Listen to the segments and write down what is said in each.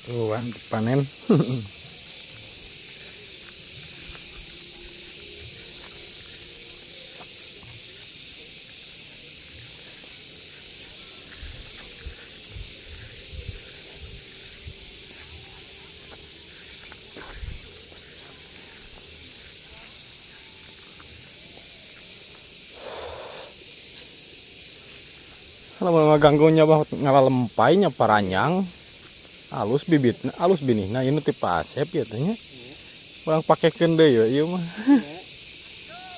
Tuh kan panen. Kalau ganggunya bah ngalalempainya paranyang halus bibitna, halus binihna, ini tipe Asep ya tanya. Urang pakekeun deui we ieu mah.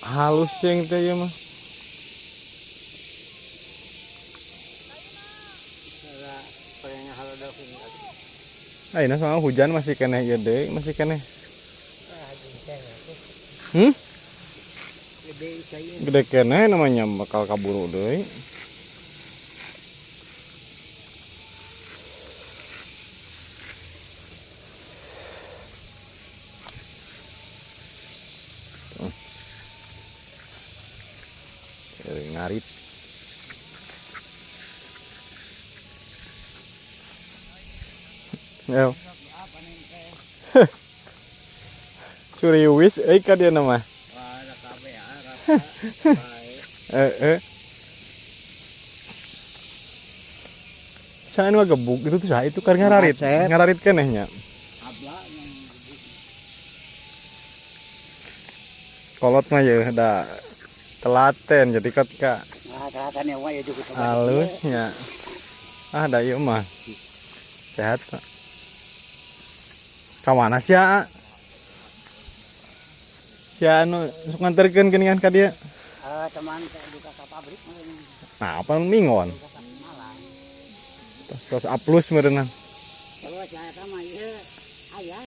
Halus jeung teh ieu mah. Ayeuna soalnya hujan masih keneh ieu deui, masih keneh. Hmm? Gede keneh namanya bakal kaburu deui. Ngarit. Yo. Curiwis euy ka dieu mah. Eh. Saya nu gebuk itu tuh itu keur ngararit. Ngararit keneh nya. Kolot mah ya da telaten jadi kat ka. Nah, telaten ya wae juga halusnya. Ah, da ieu mah. Sehat, Pak. Ka mana sia? Sia anu sok nganterkeun geuningan ka dieu? Teman juga ka pabrik. Nah, apa mingon? Terus A plus meureunna. Terus saya mah ieu aya.